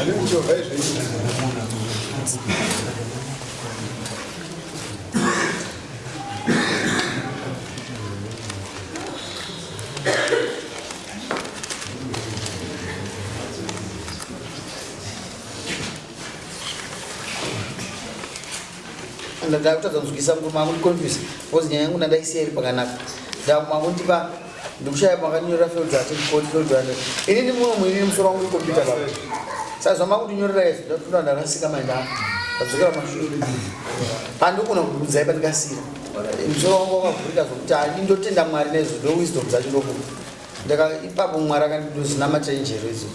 Ane muchovha izvo. Ndakutadza kunzwisa mukuru mangu ndiconfuse because nyaya yangu ndandaisiya iri pakanaka. Ndakumangundipa ndikushaya makanyorera field ati court field ati. Ini ndi mumwe muini musoro wangu computer baba. Saka zvamakundinyora izvi ndatoda ndarasika mind angu. Ndadzokera mashure. Pandikona kukudzai pandikasira. Musoro wangu wakavhurika zvokuti ani ndotenda Mwari nezvo ndo wisdom dzacho ndokupa. Ndaka ipapo Mwari akandinozinamatira njero idzodzo.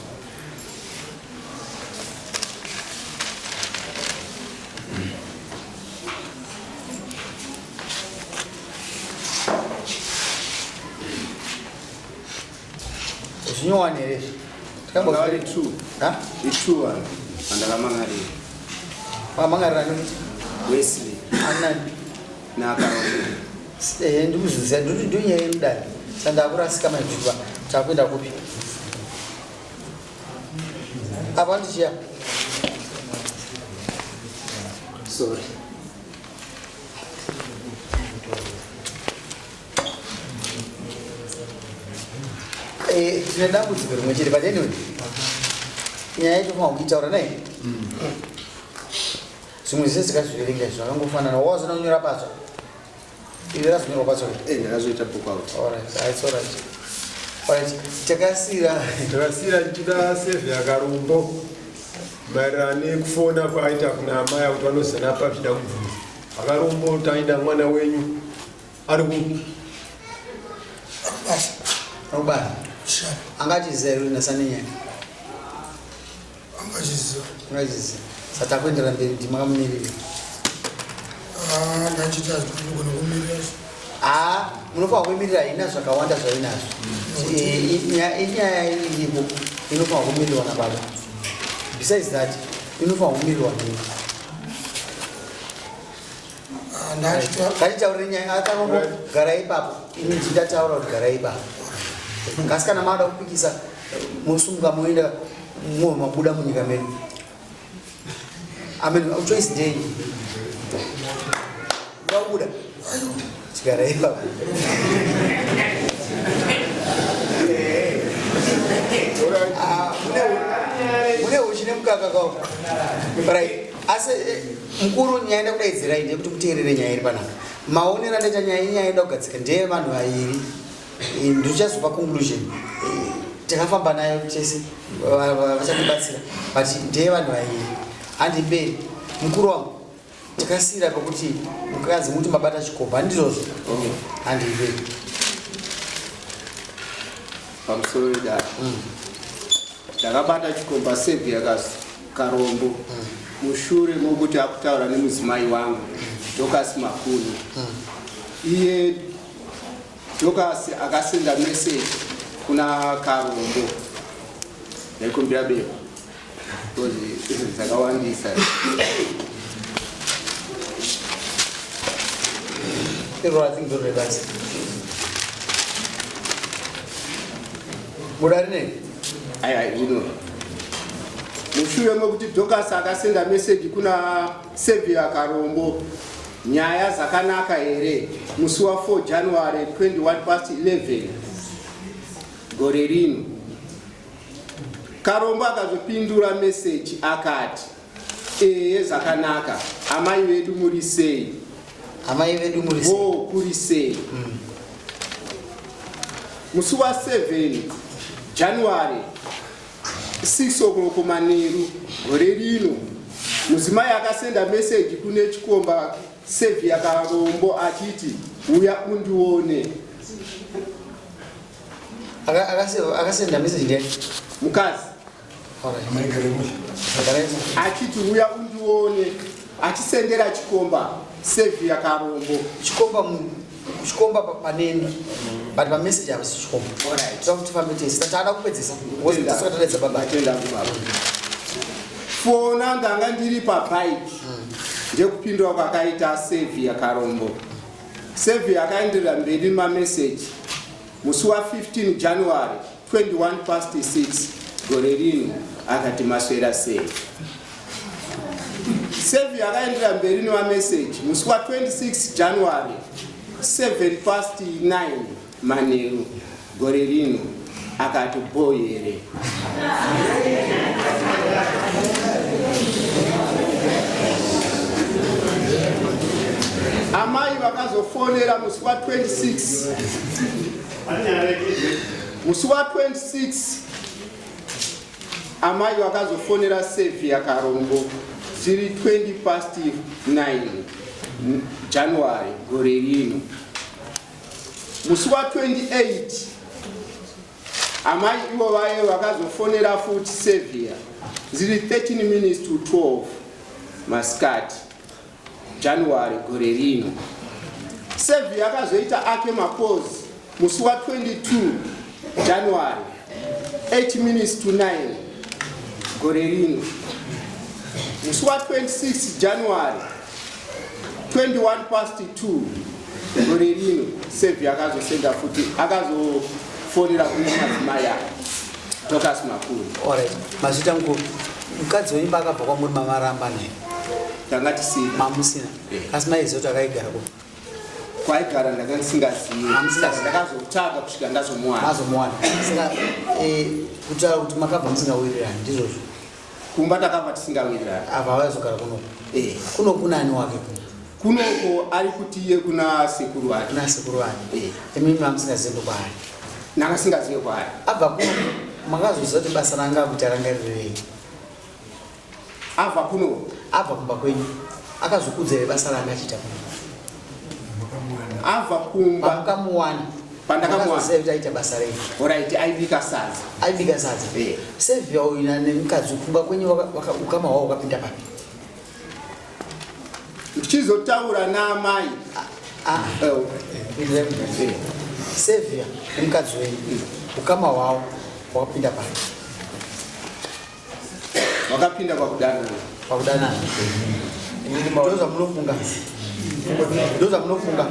Zvinyowani here izvi? Vari two. Ha? Itwo vanhu vandakamangarira. Wakamangarira ani? Wesley. Anani? Naakarongo. Eh, ndikuzviziva ndonyaya yemudare. Saka ndakurasika manje kuti takuenda kupi? Apa ndichiya. Sorry. Eh, tine dambudziko rimwe chete but anyway nyaya yacho tofanira kuitaura naye zvimwe zvese tikazviverenga izvi zvakangofanana wawazona kunyora patsva iri razonyorwa patsva Eh, ndakazoita book out. Alright, it's alright. Alright, takasira Takasira tichida save yakarombo maererano nekufona kwaaita kuna amai kuti vanozana pa zvichida kubvunza. Akarombo taida mwana wenyu ari kupi? Basa. Rubani. Angachiziva here nasanenyaya? Angachiziva. Angachiziva. Saka takuendera mberi ndimakamumirira. Ah, ndachita zvinogona kumirira. Ah, munofanira kumirira haina zvakawanda zvainazvo. Eh, inyaya iripo inofanira kumirirwa nababa. Besides that, inofanira kumirirwa nini. Ngatitaurire nyaya atango gara ipapo. Ini ndindataura kuti gara ipapo. Kasi kana mada kupikisa mosumuka moenda mwo mabuda munyika medu. Amen, choice ndeyenyu. Muda kubuda? Chigara ipapo. Ah, mune huchi nemukaka kawo. Right. Asi eh, mukuru nyaya ndakudaidzirai ndeyekuti muteerere nyaya iri panapa. Maonero andaita nyaya inyaya inoda kugadzika ndeyevanhu vairi. Eh, ndichazopa conclusion. Eh, takafamba nayo tese vachatibatsira but ndeyevanhu vairi. Handi mberi mukuru wangu takasiira pekuti mukadzi muti mabata chikomba handizvozvo handi mberi. Pamusoro wedare. Ndakabata chikomba Saviour Karombo mushure mokuti akutaura nemudzimai wangu Dorcas Makuni. Iye Dorcas akasenda message kuna Karombo ndaikumbira bepa because dzakawandisa. Iro I think ndiro rebasa. Buda rinei? Aiwa zvino mushure mekuti Dorcas akasenda meseji kuna Saviour Karombo nyaya dzakanaka here musi wa 4 January 21 past 11 gore rino. Karombo akazopindura meseji akati Ehe zvakanaka amai vedu muri sei? Amai vedu muri sei? Oh, kuri sei? Musi wa 7 January 6 o'clock manheru gore rino mudzimai akasenda meseji kune chikomba Saviour Karombo achiti uya undione. Akasenda meseji ndiani? Mukadzi. Achiti uya undione achisendera chikomba Saviour Karombo. Chikomba chikomba paneni but pamessage havasi chikomba. Toda kuti tifambe tese tataada kupedzisa tisakataredza baba. Fona ndanga ndiri pabike ndekupindura kwakaita Saviour Karombo. Saviour akaenderera mberi mameseji musi wa 15 January 21 past 6. gore rino akati maswera sei. Saviour akaendera mberi nemameseji musi wa 26 January 7 past 9 manheru gore rino akati bho here. Amai vakazofonera musi wa 26 musi wa 26 Amai vakazofonera Saviour Karombo dziri 20 past 9 January gore rino. Musi wa 28 amai ivo vaye vakazofonera futi Saviour dziri 13 minutes to 12 masikati January gore rino. Saviour akazoita ake makozi musi wa 22 January 8 minutes to 9 gore rino. Musi wa 26 January 21 past 2 gore rino Saviour akazosenda futi akazofonera kune madzimai ake Dorcas Makuru. Alright, mazvita mukuru. Mukadzi wenyu paakabva kwamuri mamaramba naye? Tanga tisina. Mamusina. Eh. Asi maiziva kuti akaigara kupi? Kwaigara ndanga ndisingazivi. Mamusingazivi. Ndakazotsvaga kusvika ndazomuwana. Mazomuwana. Saka eh, kutaura kuti makabva musingawirirani ndizvozvo. Kumba takabva tisingawirirani. Apa vaizogara kuno. Eh. Kuno kuna ani wake kuno? Kunoko ari kuti iye kuna sekuru vake. Kuna sekuru vake. Eh. Imimi mamusingazivi kwaari. Ndanga singazive kwaari. Abva kuno makazoziva kuti basa ranga akuita ranga riri rei? Abva kuno. Abva kumba kwenyu akazokudza here basa ranga achiita kuno? Abva kumba. Pamukamuwana. Pandakamuwana. Makazoziva kuti aita basa rei? Alright, aibika sadza. Aibika sadza. Eh. Sevia uyu nemukadzi kumba kwenyu ukama hwavo hwakapinda papi? Ndichizotaura naamai. Ah. Eh. Sevia nemukadzi wenyu ukama hwavo hwakapinda papi? Wakapinda pakudanana. Pakudanana. Ndozvamunofunga. Ndozvamunofunga.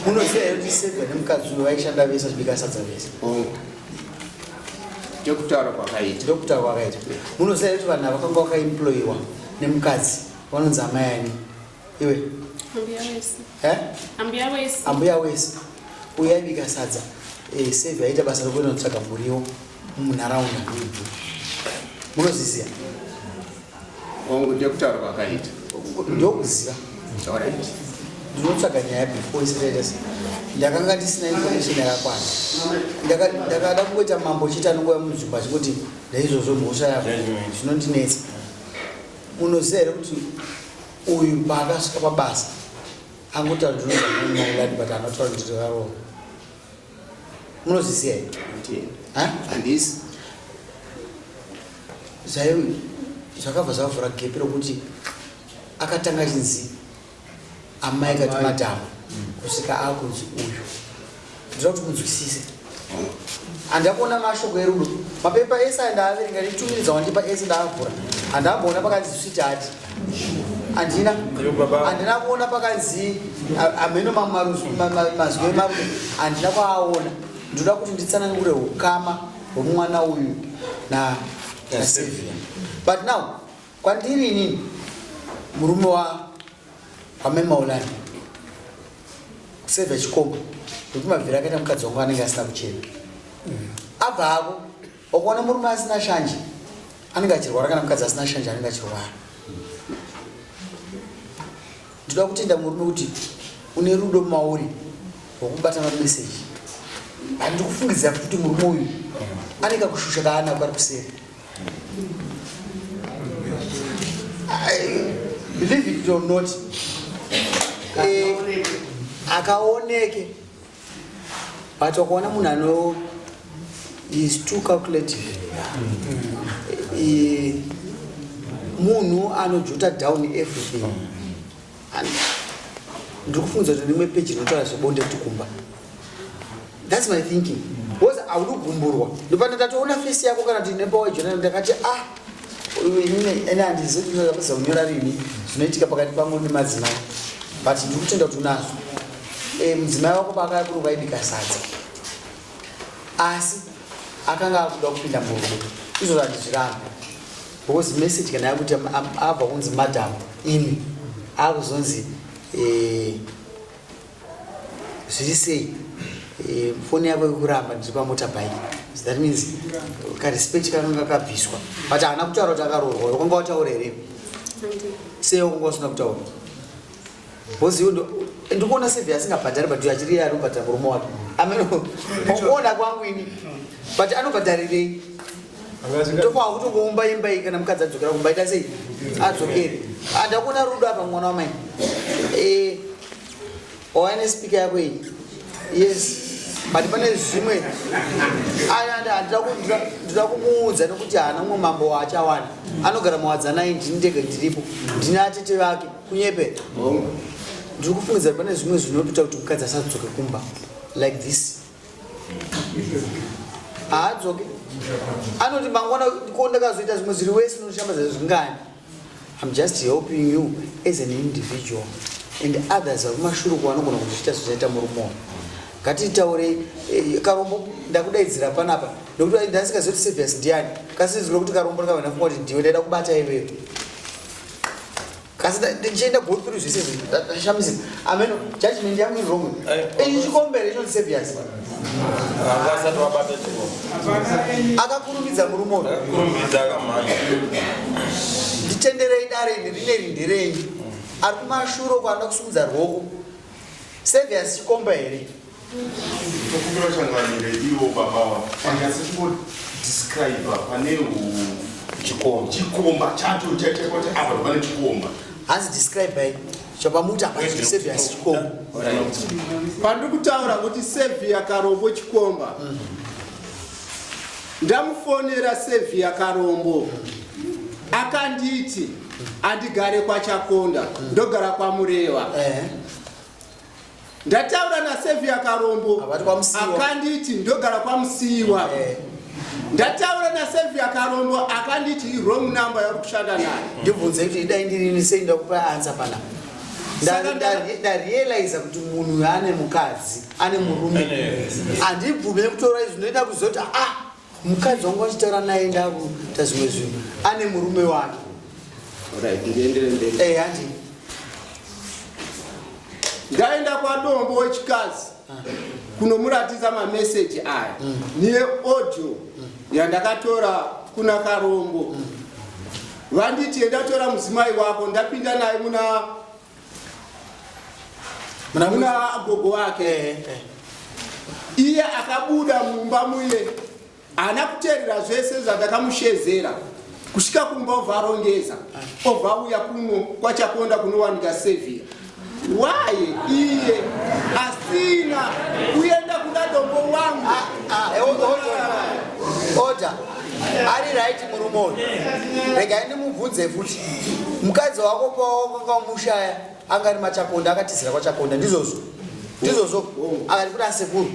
Munoziva here kuti Sevia nemukadzi uyu vaishanda vese vachibika sadza vese? Oh. Ndokutaura kwakaita. Ndokutaura kwakaita. Munoziva here kuti vanhu ava vakanga vakaemployiwa nemukadzi vanonzi amai ani? Iwe? Ambuya wese. Eh? Ambuya wese. Ambuya wese. Uyu aibika sadza. Sevia aita basa rekuenda kutsvaga muriwo munharaunda. Munozviziva? Hongu, ndokutaura kwakaita. Ndokuziva. Alright. Ndinotsvaga nyaya before isati yaita sei. Ndakanga ndisina information yakakwana. Ndakada kungoita mambo chete anongouya munzvimbo achingoti ndaizvozvo mhosva yako. Zvinondinetsa. Munoziva here kuti uyu paakasvika pabasa angotaura ndinonzi Maulani but anotaura kuti ndakaroora. Munozviziva here? Ha? Handisi. Zvakabva zvavhura gepi rokuti akatanga achinzi amai kati madhamu kusvika akunzi uyu. Ndinoda kuti munzwisise. Handina kuona mashoko erudo. Mapepa ese aya ndaaverenga ndichitumiridza wandipa ese ndaavhura. Handamboona pakanzi sweetheart. Handina. Handina kuona pakanzi hameno mazwi emarudo. Handina kuaona. Ndinoda kuti nditsanangure ukama hwemwana uyu na Saviour. But now kwandiri inini murume wa Amai Maulani Saviour chikomba nekuti mabviro akaita mukadzi wangu anenge asina kuchena. Abva hako wakaona murume asina shanje anenge achirwara, kana mukadzi asina shanje anenge achirwara. Ndinoda kutenda murume kuti une rudo mauri wekubata mameseji. Handiri kufungidzira kuti murume uyu ane kakushusha kaanako kari kuseri. Believe it or not, akaoneke, but wakaona munhu ano is too calculative. Munhu anojota down everything. And ndiri kufungidzira kuti rimwe peji rinotaura zvebonde kuti kumba. That's my thinking. Because haudi kugumburwa. Ndopane ndatoona face yako kana kuti nepawaijona ndakati ah inini ene handizivi kuti ndakapedza kunyora rini zvinoitika pakati pangu nemadzimai. But ndiri kutenda kuti unazvo. Mudzimai wako paakauya kuno kwaibika sadza. Asi akanga akuda kupinda murudo. Izvozvo handizvirambi because message kana yakuti abva kunzi madam imi akuzonzi eh, zviri sei eh, foni yako ikuramba ndiri pamotorbike so that means karespect kakanga kabviswa but haana kutaura kuti akaroorwa wakanga wataura here sei wakanga usina kutaura because iwe ndikuona sevi asingabhadhari but achiri iye anobhadhara murume wake ameno kuona kwangu ini but anobhadharirei tofanira kutongoumba imba iyi kana mukadzi adzokera kumba ita sei adzokere andakuona rudo apa mwana wamai eh, wauya nespeaker yako iyi yes but pane zvimwe ndida kumuudza nekuti haana mumwe mambo waachawana anogara muwadzanai ndini ndega ndiripo ndine atete vake kunyepe ndiri kufungidza pane zvimwe zvinotoita kuti mukadzi asadzoke kumba like this haadzoke anoti mangwana ko ndakazoita zvimwe zviri wese unoshambadza zvingani I'm just helping you as an individual and others vari kumashure uko vanogona kuzviita zvichaita murume uyu ngatitaure eh, karombo ndakudaidzira panapa nekuti ndasingazivi kuti service ndiani kasi izwi rokuti karombo ndakabva ndafunga kuti ndiwe ndaida kubata iwewe kasi ndichienda go through zvese izvi ndashamisika ameno judgment yangu iri wrong ichi chikombere chinonzi service Asati wabata chikomba. Akakurumidza murume uyu. Akakurumidza akamhanya. Nditenderei dare iri rine rinderenyu. Ari kumashuro kwaanoda kusumudza ruoko. Service chikomba here? Tokumbira changamire ivo baba vanyatse kungodescribe pane chikomba chikomba chacho chacho kuti apa pane chikomba. Hanzi describe chapamuti apa service chikomba. Pandiri kutaura kuti Sevia Karombo chikomba. Ndamufonera Sevia Karombo. Akanditi andigare kwaChakonda ndogara kwaMurewa. Eh. Ndataura naSevia Karombo akanditi ndogara kwaMusiwa. Eh. Ndataura naSevia Karombo akanditi i-wrong number yauri kushanda nayo. Ndibvunze kuti idai ndirini sei ndakupa answer pana. Ndarealiza kuti munhu uyu ane mukadzi ane murume handibvume kutora izvi ndinoita kuziva kuti ah mukadzi wangu achitaura naye ndakuita zvimwe zvinhu ane murume wake. Ndienderere mberi. Eh, handi. Ndaenda kwaDombo wechikazi kunomuratidza mameseji aya neaudio yandakatora kuna Karombo. Vanditi endatora mudzimai wako ndapinda naye muna muna gogo wake. Iye akabuda mumba muye haana kuteerera zvese zvandakamushezera kusvika kumba obva arongeza obva auya kuno kwaChakonda kunowanika Sevia. Waye iye asina kuenda kuna dombo wangu. Order. Ari right murume uyu. Regai ndimubvunze futi. Mukadzi wako pawakanga umushaya anga ari maChakonda akatizira kwaChakonda ndizvozvo. Ndizvozvo. Akati kuna sekuru.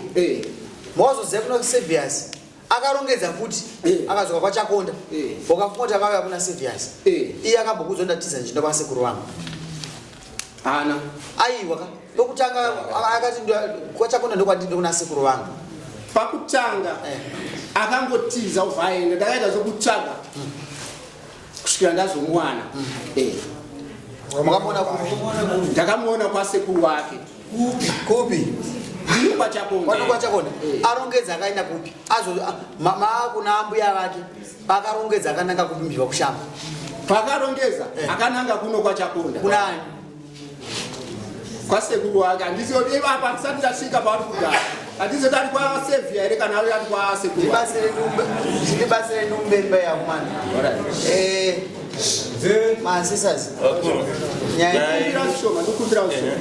Mawazoziva kuna Sevias akarongedza futi akadzoka kwaChakonda. Wakafunga kuti akauya kuna Sevias. Iye akambokudza ndatiza ndichienda kwasekuru vangu. Hana. Aiwa ka. Pekutanga akati kwaChakonda ndokwandiri kuna sekuru vangu. Pakutanga akangotiza ubva aenda ndakaita zvokutsvaga kusvikira ndazomuwana. Makamuona kupi? Ndakamuona kwasekuru wake. Kupi? KwaChakonda. KwaChakonda. Arongedza akaenda kupi? Azo mama kuna ambuya vake. Pakarongedza akananga kupi mbiwa kushamba. Pakarongeza akananga kuno kwaChakonda. Kuna ani? Kwasekuru wake. Handizoti apa ndisati ndasvika paari kugara. Handizoti ari kwaSevia here kana ari kwasekuru wake. Ndibatsire ndiumbe yangu mani. Masisas. Nyaya zvishoma ndikumbira zvishoma.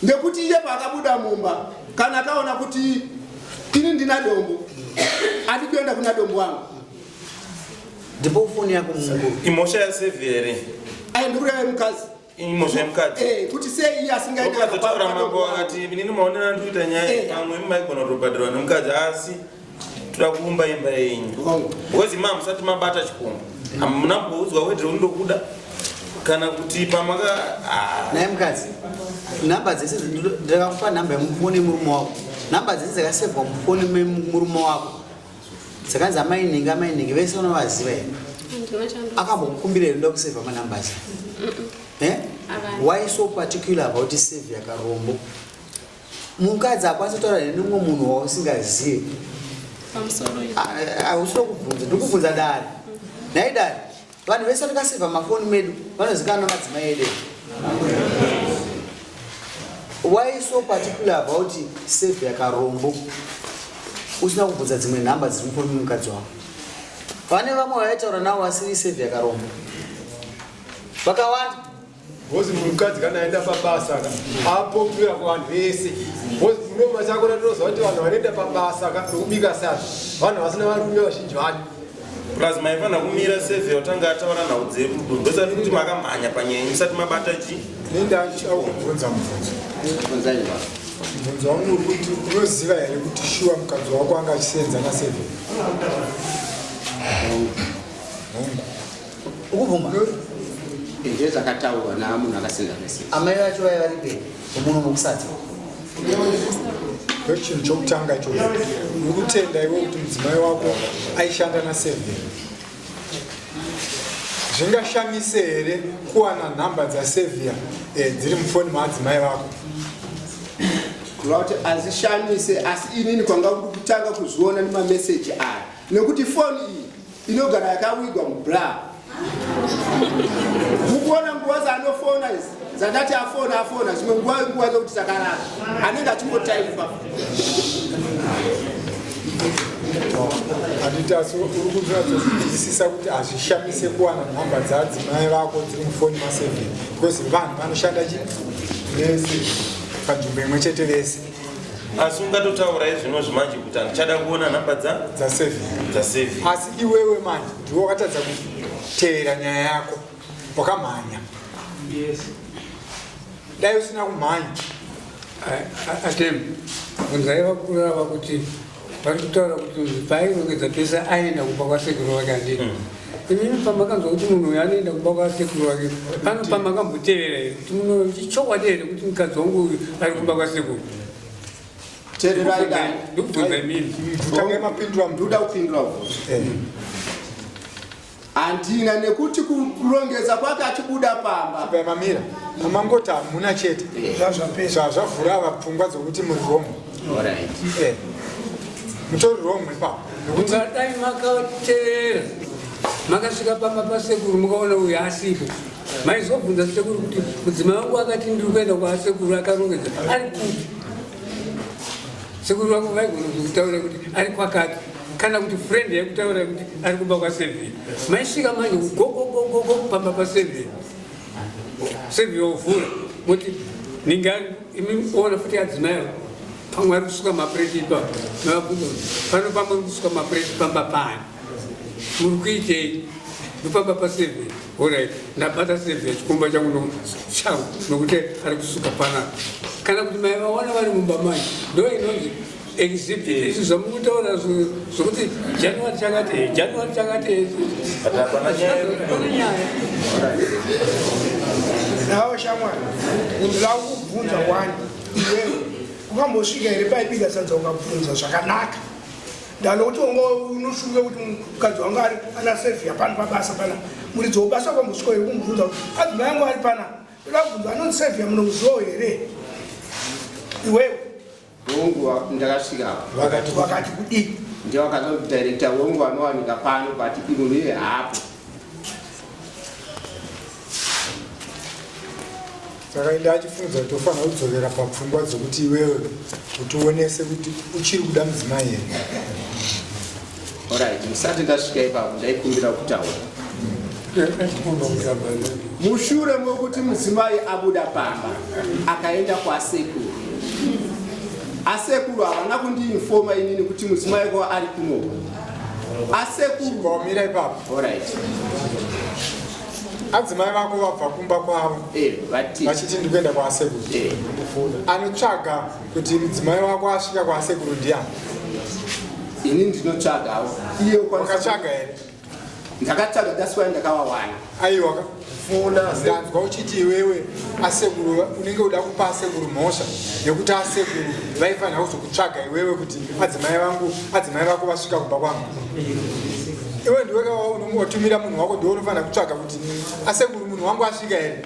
Ndekuti iye paakabuda mumba kana akaona kuti ini ndina dombo adi kuenda kuna dombo wangu. Ndipo foni yako mukuru. Imhosva yaSevia here? Ai ndikureva mukadzi. Imhosva yemukadzi. Kuti sei iye asingaendi Ukazotaura mambo akati inini maonero andikuita nyaya pamwe maigona kutobhadharwa nemukadzi asi toda kuumba imba yenyu. Because ima musati mabata chikomba. Hamuna kuudzwa wedre undokuda kana kuti pamaka Naye mukadzi nhamba dzese ndakakupa nhamba yemufoni yemurume wako. Nhamba dzese dzakasevhwa mufoni memurume wako. Dzakanzi amai nhingi amai nhingi vese unovaziva here? Akambokukumbira here ndoda kusevha manumbers? Eh? Why so particular about save yakarombo? Mukadzi akwanisa kutaura here nemumwe munhu wausingazive? Hausina kubvunza, ndikubvunza dare. Nhai dare, Vanhu vese vatakasevha mafoni medu vanozikanwa madzimai edu. Why so particular about save yakarombo usina kubvunza dzimwe nhamba dziri mufoni memukadzi wako? Vane vamwe vaitaura navo vasiri save yakarombo vakawanda. Because mukadzi kana aenda pabasa ka apopira kuvanhu vese. Because muno machakona tinoziva kuti vanhu vanoenda pabasa ka nokubika sadza vanhu vasina varume vazhinji vacho. Plus maifanira kumira save watanga ataura nhau dzerudo ndosati kuti makamhanya panyaya musati mabata chi. Nenda achida kubvunza mubvunzo. Mubvunzo wangu uri kuti unoziva here kuti shuwa mukadzi wako anga achisenza naseve? Hongu. Ukubvuma? Ndizvo zvakataurwa namunhu akasenza message. Amai vacho vaiva varipi? Muno mukusadza. Ndochinhu chokutanga ichocho. Uri kutenda iwe kuti mudzimai wako aishanda naSeven. Zvingashamise here kuwana nhamba dzaSevia eh, dziri mufoni maadzimai vako? Kureva kuti azishamise asi inini kwanga kuri kutanga kuzviona nemameseji aya nekuti foni iyi inogara yakawigwa mubra mukuona nguva dzaanofona idzi dzandati afona afona zvimwe nguva nguva dzekuti takarara anenge achingotaipa handiti asi uri kunyatsozvinzwisisa kuti hazvishamise kuwana nhamba dzaadzimai vako dziri mufoni masevheni because vanhu vanoshanda chi vese panzvimbo imwe chete vese asi ungatotaura izvinozvi manje kuti handichada kuona nhamba dza dzasevi asi iwewe manje ndiwe wakatadza kutevera nyaya yako wakamhanya yes. Dai usina kumhanya. Atem bvunzai vakuru ava kuti vari kutaura kuti paairongedza pese aenda kumba kwasekuru vake handii Imimi pamakanzwa kuti munhu uyu anoenda kumba kwasekuru wake, pano pamakambotevera here kuti munhu chokwadi here kuti mukadzi wangu uyu ari kumba kwasekuru? Teererai dai. Ndikubvunza imimi. Tange mapindura ndoda kupindura bvunzo. Handina nekuti kurongedza kwake achibuda pamba. Baba mamira. Mamangoti hamuna chete. Zvazvavhura ava pfungwa dzokuti muri wrong. All right. Eh. Mutori wrong ipapo. Mungadai makateerera makasvika pamba pasekuru mukaona uyu asipo maizobvunza sekuru kuti mudzimai wangu akati ndiri kuenda kwasekuru akarongedza ari kupi sekuru vako vaigona kutaura kuti ari kwakati kana kuti friend yaikutaura kuti ari kumba kwasevheni maisvika manje gogogogogo pamba pasevheni sevheni wovhura moti ninga imi ona futi adzimai pamwe ari kusuka mapureti ipapo mavabvunza kuti pano pamuri kusuka mapureti pamba pani muri kuitei ndopamba paseven orit ndabata seven chikomba changu changu nokuti ari kusuka panapa kana kuti mai vawana vari mumba manje ndo inonzi exhibit izvi zvamukutaura zvokuti january chakati january chakati hapana nyaya nawo shamwari ndinoda kukubvunza wani iwewe Wakambosvika here paibika sadza ukabvunza zvakanaka ndanokuti wanga unoshuva kuti mukadzi wanga ari ana sevia pano pabasa pana muridzi webasa wakambosvika here kumubvunza kuti adzimai yangu ari pana ndoda kubvunza anonzi sevia munomuzivawo here iwewe Hongu ndakasvika apa. Vakati kudii? Ndiye wakazodirector hongu anowanika pano but munhu iye haapo. Saka ende achifunza kuti ufanira kudzokera papfungwa dzokuti iwewe kuti uonese kuti uchiri kuda mudzimai here. Alright, musati ndasvika ipapo ndaikumbira kutaura. Mushure mokuti mudzimai abuda pamba akaenda kwasekuru. Asekuru havana kundiinfoma inini kuti mudzimai ko ari kunoku. Asekuru Wamira ipapo. Alright. Adzimai vako vabva kumba kwavo eh, vachiti ndikuenda kwasekuru. Eh. Anotsvaga kuti mudzimai wako asvika kwasekuru ndiani? Ini ndinotsvagawo. Iye wakatsvaga here? Ndakatsvaga that's why ndakavawana. Aiwa. Kufona Ndanzwa uchiti iwewe asekuru unenge uda kupa asekuru mhosva yekuti asekuru vaifanira kuzokutsvaga iwewe kuti adzimai vangu, adzimai vako vasvika kumba kwangu. Iwe ndiwe watumira munhu wako, ndiwe unofanira kutsvaga kuti asekuru munhu wangu asvika here,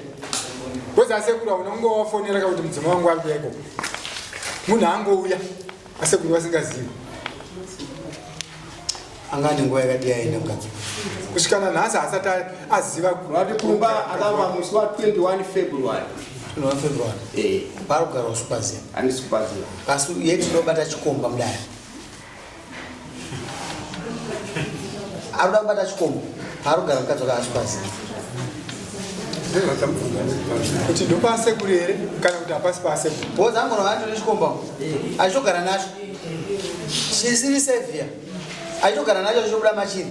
because asekuru hauna kunge wafonera kakuti mudzimai wangu ari kuya ikoko. Munhu angouya asekuru vasingazivi. Anga ane nguva yakadii aenda mukadzi? Kusvika nanhasi haasati aziva. Vati kumba akabva musi wa 21 February. 21 February. Paari kugara usipaziva? Handisi kupaziva. Asi yeti ndobata chikomba mudare. Ari kuda kubata chikomba, paari kugara mukadzi wake haasi kupaziva. Kuti ndopaasekuru here kana kuti hapasi paasekuru? Because angona atone chikomba achitogara nacho chisiri Sevia, achitogara nacho chichobuda machiri.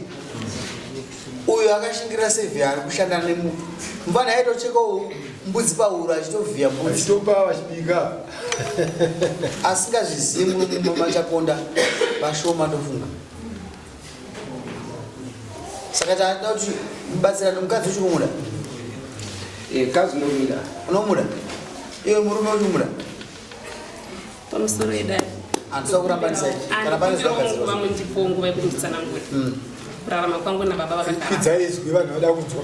Uyo akashingirira Sevia ari kushanda nemutu mufana aitochekawo mbudzi pahuro, achitovhiya mbudzi. Vachitopa vachibika. Asingazvizivi mumachaponda vashoma ndofunga. Saka taada kuti mubatsirane. Mukadzi uchiri kumuda? Mukadzi unomuda. Unomuda iwe? Murume uchikumuda? Pamusoro yedare. Handisa kurambanisa ichi kana pane Andikumbirawo zvakagadzirwa. nguva, mundipowo nguva yekuti nditsanangure kurarama kwangu nababa vakagara. Kwidzai izwi, vanhu vada kunzwa.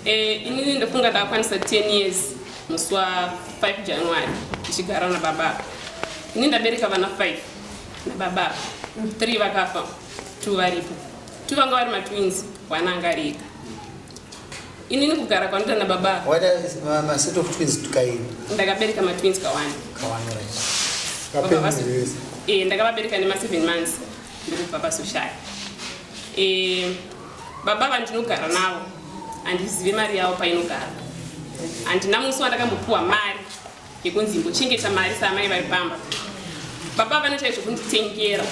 Inini ndofunga ndakakwanisa 10 years musi wa5 January ndichigara nababa. Ini ndabereka vana 5 nababa, 3 vakafa, 2 varipo. 2 vanga vari matwins, one anga ari ega. Inini kugara kwanoita nababa, Waita maset of twins tukaini? Ndakabereka matwins kawani. Kawani, right. Baba ndakavabereka nema7 months ndokubva pasoshaya. Baba vandinogara navo handizivi mari yavo painogara. Handina musi wandakambopiwa mari yekunzi imbochengeta mari saamai vari pamba. Baba vanoita zvekunditengera.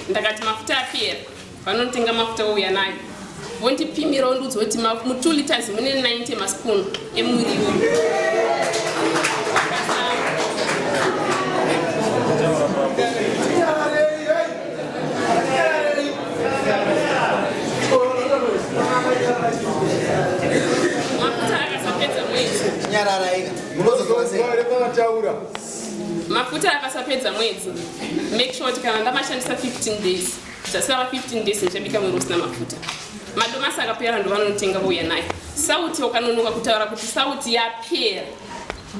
Ndakati mafuta apera, vanotenga mafuta ouya nayo, vondipimira, vondiudza kuti mu2 liters mune 90 maspoon emuriwo. Mafuta akasapedza mwedzi, Nyararaika, munozozwa sei? Mataura. Mafuta akasapedza mwedzi, make sure kuti kana ndamashandisa 15 days, zvasara 15 days ndichabika mwiri usina mafuta. Madomasi akapera, ndovanotenga vouya nayo. Sauti, ukanonoka kutaura kuti sauti yapera,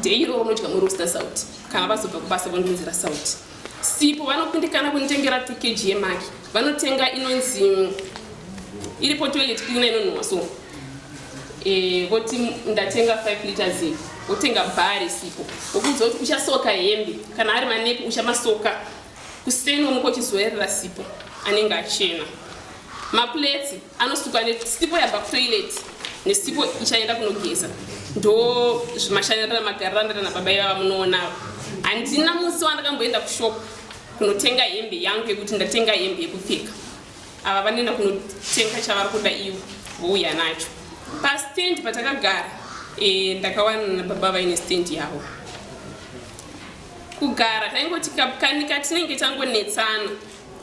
day iroro unodya mwiri usina sauti. Kana vazobva kubasa vondiunzira sauti. Sipo vanokundikana kunditengera 2 kg yemaki, vanotenga inonzi iripo toilet cleaner inonhuhwa. So voti ndatenga 5 liters iyi, wotenga bhari sipo, wokuudza kuti uchasoka hembe, kana ari manepi uchamasoka kuseni, womuka uchizoerera sipo anenge achena. Maplates anosukwa nesipo yabva kutoilet nesipo ichaenda kunogeza. Ndo zvimashandira magarira nababa ivava munoona. Handina musi wandakamboenda kushop kunotenga hembe yangu yekuti ndatenga hembe yekupfeka. Ava vanoenda kunotenga chavari kuda ivo, vouya nacho. Pastand patakagara, ndakawana nababa vaine stand yavo. Kugara taingoti kanika tinenge tangonetsana,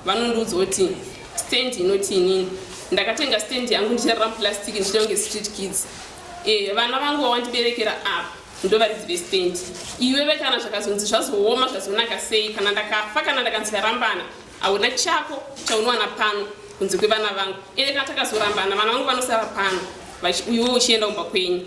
vanondiudza kuti stand inoti inini ndakatenga stand yangu ndicharara muplastic, ndichita kunge street kids. Vana vangu vawandiberekera apa ndo varidzi vestand. Iwewe kana zvakazonzi zvazooma, zvazonaka sei, kana ndakafa, kana ndakanzi ndarambana, hauna chako chaunowana pano kunze kwevana vangu. Ende kana takazorambana, vana vangu vanosara pano, iwe uchienda kumba kwenyu.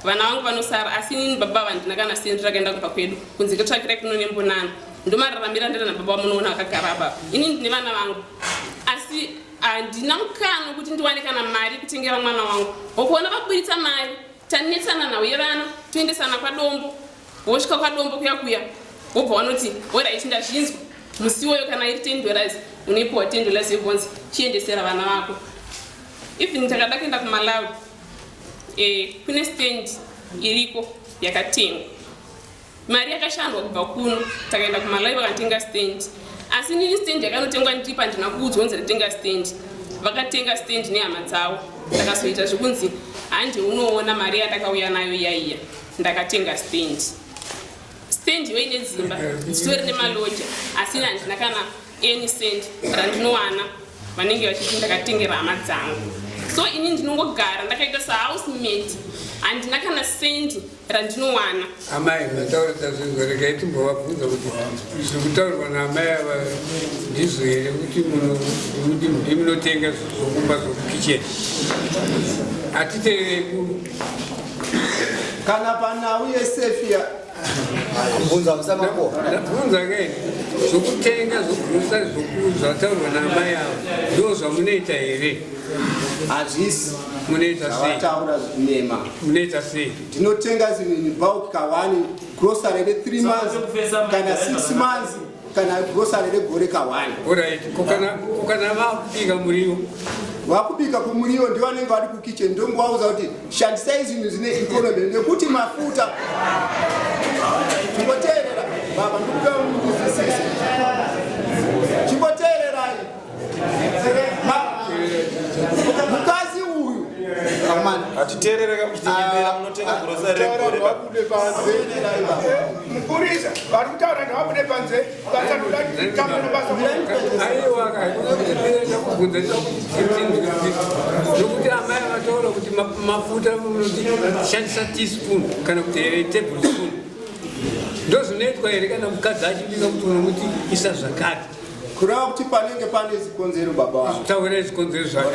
Vana vangu vanosara, asi inini baba vandina kana sendi rakaenda kumba kwedu kunze kwetsvakirai kuno nembonana. Ndomararamira ndira nababa vamunoona vakagara apa. Inini ndine vana vangu, asi handina mukana wekuti ndiwane kana mari kutengera mwana wangu. Wakuona vaburitsa mari, tanetsana nhau yevana, toendesana kwadombo. Wosvika kwadombo kuya kuya, wobva wanoti alright, ndazvinzwa. Musi iwoyo kana iri $10, unoipiwa $10 yebvonzi chiendesera vana vako. Even takada kuenda kuMalawi, kune stand iriko yakatengwa, mari yakashandwa kubva kuno. Takaenda kuMalawi, vakatenga stand, asi nini stand yakanotengwa ndiripa, handina kuudzwa kunzi ndatenga stand. Vakatenga stand nehama dzavo. Ndakazoita zvekunzi handi unoona mari yandakauya nayo iyaiya, ndakatenga stand. Stand iyo ine dzimba dzitori nemaloja, asi ini handina kana any cent randinowana. Vanenge vachiti ndakatengera hama dzangu. So ini ndinongogara ndakaita sahousemate, handina kana sendi randinowana. Amai, mataura tazvinzwa. Regai timbovabvunza kuti zviri kutaurwa naamai ava ndizvo here, kuti kuti ndimunotenga zvokumba, zvokukicheni. Hatitererei kuru. Kana panhau yesefia. Bvunza musamakuwa. Ndabvunza kaini zvokutenga zvogrocery, zvataurwa naamai ava ndo zvamunoita here? Hazvisi. Munoita sei? Zvavataura nema. Munoita sei? Ndinotenga zvinhu in bulk kawani, grocery re3 months kana 6 months kana grocery regore kawani. Alright, ko kana vakubika muriwo? Vakubika kumuriwo ndivo vanenge vari kukitchen. Ndongovauza kuti shandisai zvinhu zvine economy nekuti mafuta. Chimboteerera baba, ndikuda mundizwisise. Chimboteererai. Mukadzi uyu Hatiteerere muchitinyepera, munotenga grocery regore. Mupurisa, vari kutaura ndavabude panze. Basa ndoda tamba nebasa. Aiwa, kubvunza nokuti amai vataura kuti mafuta munoti shandisa teaspoon kana kuti table spoon. Ndo zvinoitwa here kana mukadzi achibika, kuti unomuti isa zvakati? Kureva kuti panenge pane zikonzero, baba wangu. Taurai zvikonzero zvacho.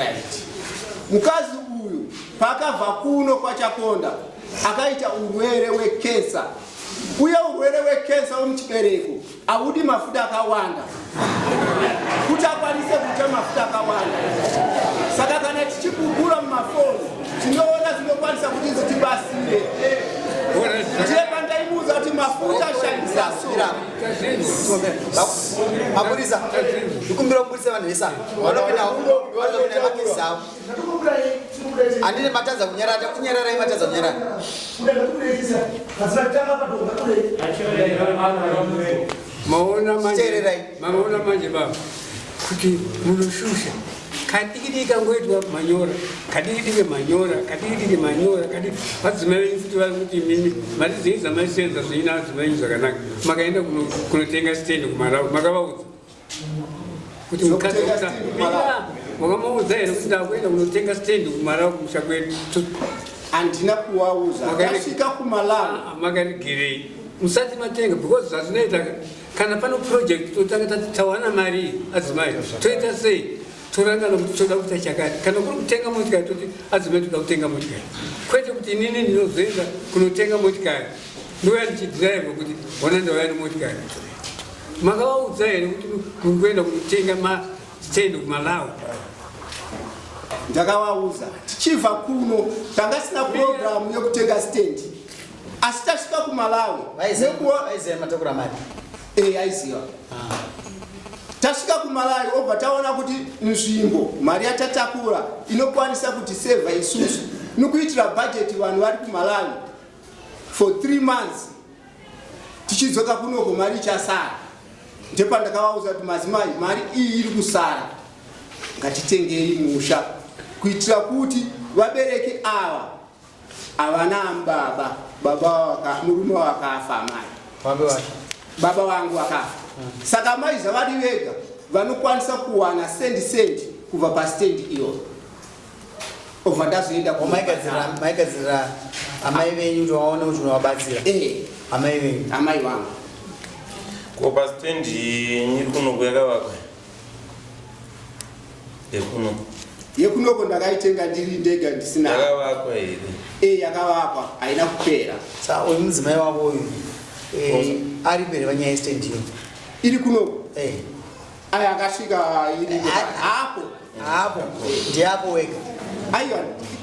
Mukadzi uyu paakabva kuno kwaChakonda akaita urwere hwekensa, uye urwere hwekensa wemuchibereko haudi mafuta akawanda kuti akwanise kudya mafuta akawanda. Saka kana tichigugura mumafoni tinoona zvinokwanisa kuti zitibatsire. Ndiye pandaimuudza kuti mafuta shandisa so. Mapurisa, ndikumbira kubudisa vanhu vese ava vanopinda, vanopinda makesi avo. Handine matadza kunyarara, takuti nyararai, matadza kunyarara. Maona manje? Teererai. Maona manje baba kuti munoshusha kadikidiki kangoitwa manyora, kadikidiki manyora, kadikidiki manyora, kadiki. Vadzimai venyu futi vari kuti mimi mari dzenyu dzamaisenza zveina vadzimai venyu zvakanaka. Makaenda kunotenga stendi kuMalawi, makavaudza kuti mukadzi Kunotenga wakuta stendi kuMalawi. Makamaudza here kuti ndakuenda kunotenga stendi kuMalawi kumusha kwedu? Handina kuwauza. Tasvika kuMalawi. Makarigerei musati matenga? Because zvazvinoita kana pano project, totanga tati tawana mari, adzimai toita sei, torangana kuti toda kuita chakati. Kana kuri kutenga motikari, toti adzimai toda kutenga motikari, kwete kuti inini ndinozoenda kunotenga motikari, ndouya ndichidhiraivha kuti ona ndauya nemotikari. Makavaudza here kuti muri kuenda kunotenga mastendi kuMalawi? Ndakavauza tichibva kuno. Tanga sina programu yekutenga stendi, asi tasvika kuMalawi Vaiziva matakura mari? Aiziva. Tasvika kuMalawi obva taona kuti nzvimbo mari yatatakura inokwanisa kuti sevha isusu nikuitira bhajeti vanhu vari kuMalawi for 3 months. Tichidzoka kunoko mari ichasara. Ndepandakavauza kuti madzimai, mari iyi iri kusara, ngatitengei musha kuitira kuti vabereki ava havana baba. Baba murume wakafa, amai. Vambe vacho. Baba vangu vakafa, saka mai zvavari vega vanokwanisa kuwana sendi sendi kubva pastendi iyoyo. Obva ndazoenda. Maigadzirira amai venyu kuti vaone kuti unovabatsira? Amai venyu? Amai vangu. Ko pastendi iri kunoko yakavakwa yekuno? Yekunoko ndakaitenga ndiri ndega, ndisina. Yakavakwa here? E, yakavakwa, haina kupera. Sa uyu mudzimai wavo uyu ari mberi panyaya yestendi iyo? Iri kunoko? Eh. Aya akasvika iri hapo. Hapo ndiapo wega? Aiwa,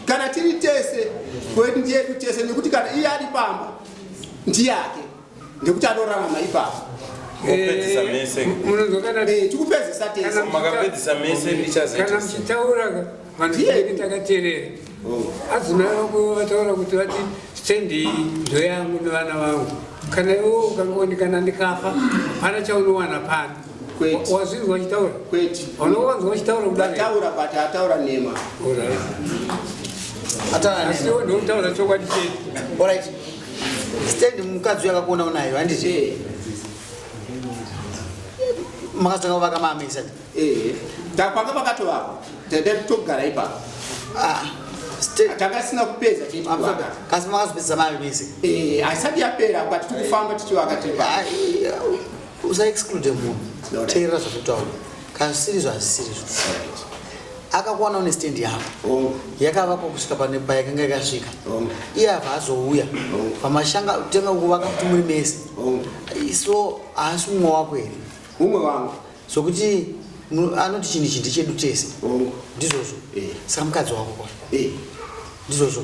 kana tiri tese kwedu ndiyedu tese, nekuti kana iye ari pamba ndiyake, ndekuti anorarama ipapo. Mopedzisa mese. Munonzwa kana Tikupedzisa tese. Makapedzisa mese, ndichazoita. Kana muchitaura vanhu tinenge takateerera. Adzimai vako vataura kuti vati stendi iyi ndoyangu nevana vangu. Kana iwo ukangoni kana ndikafa hapana chaunowana pano. Wazvinzwa vachitaura? Kwete. Unowanzwa vachitaura kudaro? Ataura, but ataura nema. Asi iwe ndokutaura chokwadi chete. Alright, stand mukadzi uyu akakuona unayo, handiti? Makazotanga kuvaka maamisa? Panga pakatovakwa, togara ipapo. Takasina kupedza kasi makazopedzisa mave mese. Haisati yapera, but tikufamba tichivaka tiri. Usaexclude munhu, teerera zvatotaura. Kana zvisirizvo, hazvisirizvo. Akakuwana une stand yako yakavakwa kusvika pane payakanga yakasvika. Iye abva azouya pamashanga tenga kuvaka kuti muri mese. So haasi mumwe wako here? Mumwe wangu. Zvokuti anoti chinhu ichi ndechedu tese, ndizvozvo? Saka mukadzi wako kwa, ndizvozvo?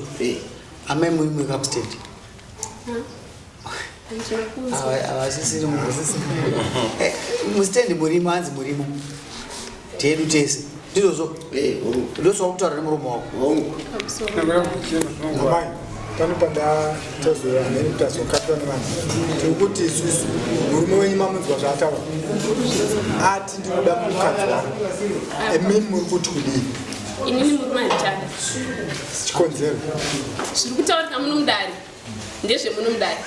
Amai, muri mukamustand? Havasisiri mustendi. Murimo, hanzi murimo tedu tese, ndizvozvo? Ndoswa kutaura nemuromo wako. Amai, pano pandatozoya mheni kuti azokatwa nevanhu, tiri kuti isusu murume wenyu mamunzwa zvaataura, ati ndinoda mukadzi wangu. Emini muri kuti kudii? Inini murume handichada. Chikonzero? Zviri kutaurika muno mudare ndezvemuno mudare,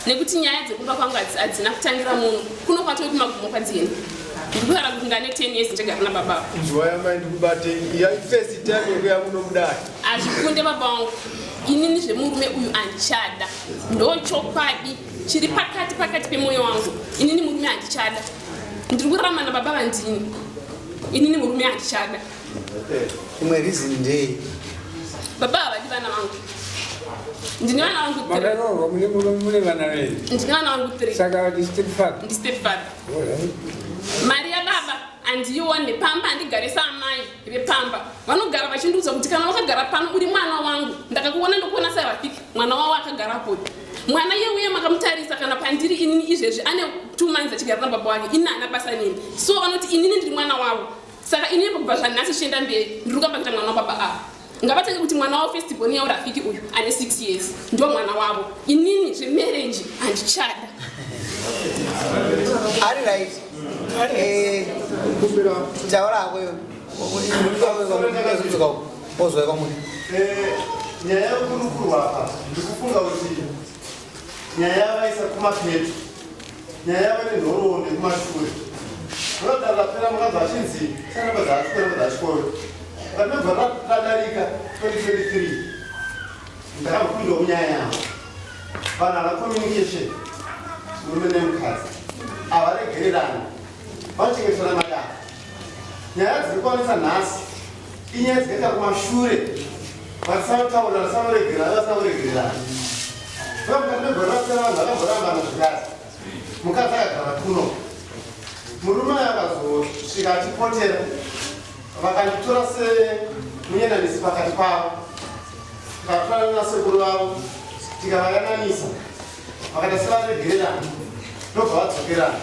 nekuti nyaya dzekumba kwangu hadzina kutangira muno. Kuno kwatove kumagumo kwadzina. Ndiri kutaura kuti ndane 10 years ndichagara nababa. Nzwa yamai, ndikubate first time yekuya muno mudare. Hazvikunde, baba vangu. Inini zvemurume uyu handichada, ndo chokwadi chiri pakati pakati pemwoyo wangu. Inini murume handichada. Ndiri kurarama nababa vandini. Inini murume handichada. Imwe reason ndei? Baba havadi vana vangu. Ndine vana vangu three. Makaroorwa, mune vana venyu? Ndine vana vangu three. Saka ndi stepfather? Ndi stepfather. Mari yababa handiione pamba, handigare saamai vepamba. Vanogara vachindiudza kuti kana wakagara pano uri mwana wangu, ndakakuona ndokuona saRafiki mwana wavo akagarapo. Mwana iye uye makamutarisa kana pandiri inini izvezvi ane 2 months achigara nababa wake. Ini haana basa nini. So vanoti inini ndiri mwana wavo. Saka inini kubva zvanhasi zvichienda mberi ndiri kukamba kuita mwana wababa ava. Ngavatange kuti mwana wavo first born yavo Rafiki uyu ane 6 years ndo mwana wavo. Inini zvemarriage handichada. Ari right. Taura hako iwe. Ozwa kwamuri. Nyaya yekurukurwa apa, ndikufunga kuti nyaya yavaisa kumapeto, nyaya yava nenhoroondo yekumashure. Rodara rapera mukadzi achinzi charamba dzaachikoro dzaachikoro ramebva radarika 2023. Ndakambopindawo munyaya yavo. Vanhu hava communication, murume nemukadzi havaregererani, vanochengetana madaka. Nyaya dziri kuwanisa nhasi inyaya dzikaita kumashure, vasanotaura, vasanoregerana, vasanoregererana. Mukati megore rapera vanhu vakamborambana zvakare. Mukadzi akagara kuno, murume akazosvika achipotera. Vakanditora semunyananisi pakati pavo. Tikatorana nasekuru vavo, tikavayananisa, vakaita sevaregererana, ndobva vadzokerana.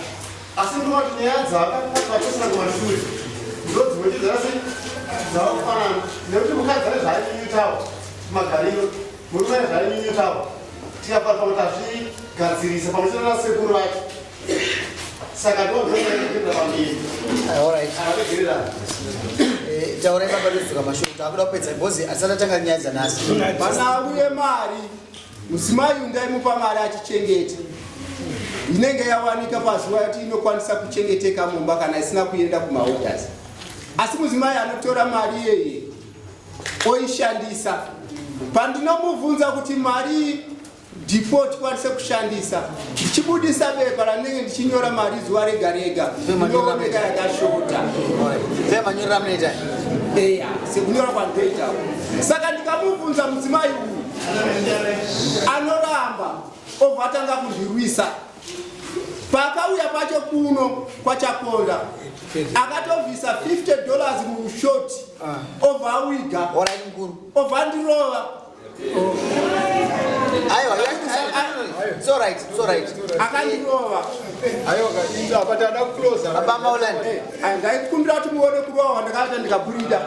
Asi ndinoti nyaya dzavakatosina kumashure ndo dzimwe chedzarasi dzava kufanana, nekuti mukadzi ane zvaainyunyutawo kumagariro, murume ane zvaainyunyutawo. Tikafara kuti azvigadzirisa pamwe chete nasekuru vacho. Saka ndondokuenda pamberi. Avaregererana. Taurai baba, todzoka mashure. Takuda kupedza because hatisati atanga nyaya dzanhasi. Panauye mari, mudzimai undaimupa mari achichengeta, inenge yawanika pazuva yati inokwanisa kuchengeteka mumba kana isina kuenda kumaorders. Asi mudzimai anotora mari iyeye oishandisa. Pandinomubvunza kuti mari ndipo tikwanise kushandisa, ndichibudisa bepa randinenge ndichinyora mari zuva rega rega, inooneka yakashota. Manyorera munoita? Eya, sekunyora kwandinoita. Saka ndikamubvunza mudzimai uyu anoramba, obva atanga kuzvirwisa. Paakauya pacho kuno kwaChaponda akatobvisa $50 mushoti, obva awiga, obva andirova. Aiwa, it's all right, it's all right. Akandirova. Aiwa, apa tada kuclosa. Baba Maulani. Ndaikumbira kuti muone kurova ndakaita, ndikaburida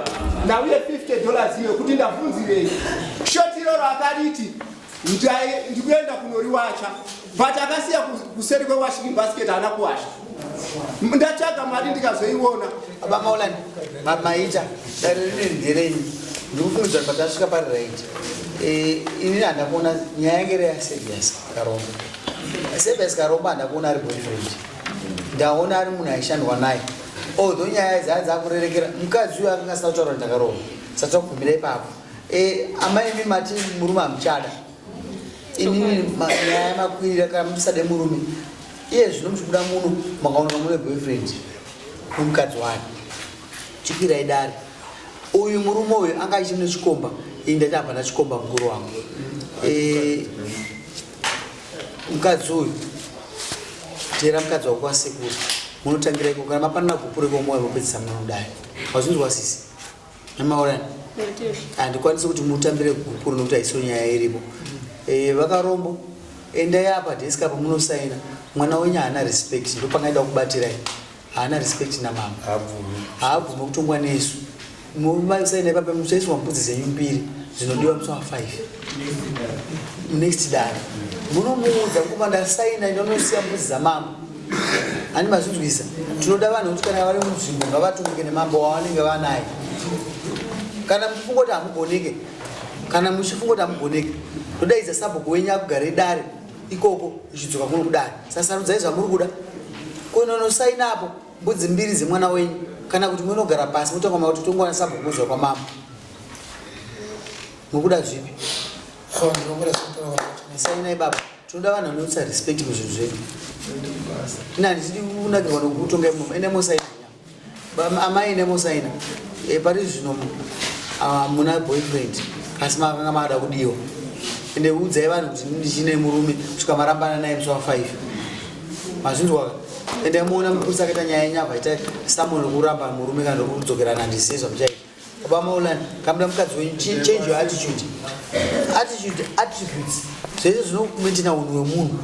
ndauye $50 iyo kuti ndabvunzirei shoti iroro. Akariti ndikuenda kunoriwacha, but akasiya kuseri kwewashing basket, haana kuwasha. Ndatsvaga mari ndikazoiona. Baba Maulani, maita dare rine nderenyu. Ndikufungidza kuti patasvika pari right. Inini handakuona nyaya yange iri yaSerious Karombo. Serious Karombo handakuona ari boyfriend, ndaona ari munhu aishandwa naye, although nyaya dzaa dzakurerekera mukadzi uyo akanga asina kutaura kuti ndakaromba. Satogumira ipapo. Eh, amai imi mati murume hamuchada. Inini nyaya yamakwirira kana musade murume. Iye zvino muchibuda muno makaoneka mune boyfriend nemukadzi wake. Chikwirai dare. Uyu murume uyu anga achiri nechikomba, ini ndati hapana chikomba mukuru wangu. Eh, mukadzi uyu teera mukadzi wako kwasekuru munotangira iko kana mapanana gupuro iko moyo mopedzisa munodai wazvinzwa sisi nemaurani handikwanisi kuti mutambire gupuro nokuti haisiyo nyaya iripo eh, vakarombo endai apa desk apa munosaina mwana wenyu haana respect ndopangaida kubatirai haana respect namama haabvumi kutongwa nesu musaina ipapa muchaiswa mbudzi dzenyu mbiri dzinodiwa musi wa 5 next dare munomuudza kuma ndasaina ndinonosiya mbudzi dzamama ani mazvinzwisa tinoda vanhu kuti kana vari munzvimbo ngavatumike nemambo wavanenge vanaye kana muchifunga kuti hamugoneke kana muchifunga kuti hamugoneke todaidza sabhuku wenyu akugare dare ikoko ichidzoka kuno kudare sasarudzai zvamuri kuda koinonosaina apo mbudzi mbiri dzemwana wenyu kana kuti munogara pasi motanga makuti tongowana sabhuku moziva kwamambo mukuda zvipi sainai baba tinoda vanhu vanoisa respect muzvinhu zvedu ina handidi kunakirwa nokutonga imomo ende mosaina amai ende mosaina eh, pari zvino ah, muna boyfriend asi makanga makada kudiwa ende udzai vanhu kuti ndichine murume kusvika marambana naye musi wa 5 mazvinzwaka ende muona mupurisa akaita nyaya yenyavha ita samon rekuramba murume kana rekudzokerana handizive zvamuchaita baba maulani kamuda mukadzi wenyu change your attitude attitude attributes zvese zvinokumentina unhu hwemunhu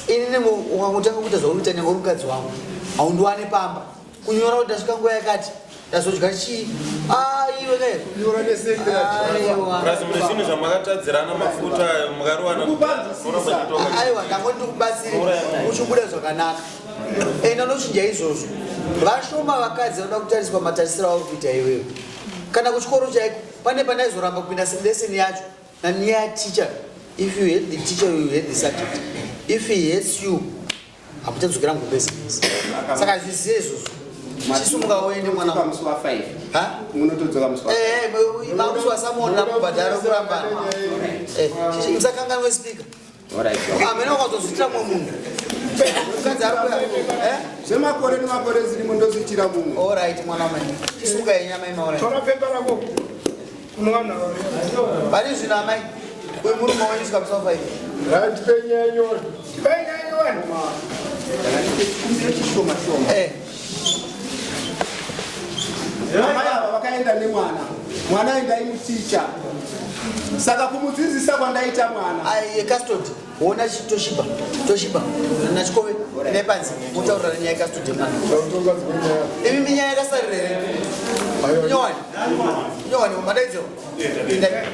inini ukangotanga kuita zvauri kuita nyange uri mukadzi wangu haundiwane pamba kunyora kuti ndasvika nguva yakati ndazodya chii ah, iwe kunyora nesekerazi mune zvinhu zvamakatadzirana mafuta ayo mukarowana aiwa ndangoti ndikubatsire uchibuda zvakanaka enda unochinja izvozvo vashoma vakadzi vanoda kutariswa matarisiro auri kuita iwewe kana kuchikoro chaiko pane pandaizoramba kupinda lesson yacho naniya teacher if you hate the teacher you hate the subject if he hates you hamuchadzokera mugumbezi saka zvizive izvozvo chisumuka uende mwana musi wa 5 unotodzoka musi wa eh, eh musi wa samona kubhadhara kurambana eh musakanganwe speaker amene wakazozviitira mumwe munhu mukadzi ari kuya eh zvemakore nemakore zirimo ndozviitira mumwe all right mwana wamai chisumuka yenyu amai maura tora pepa rako unowana pari zvino amai uyu murume wenyu svika musi wa 5 right penyenyo Eh. Amai ava vakaenda nemwana mwana aindaimuticha saka kumudzidzisa kwandaita mwana custody wona toshiba toshiba nachikove nepanzi motaurira nenyaya yecustody mwana imi minyaya yakasarira here nyowani nyowani madaidzo Indai.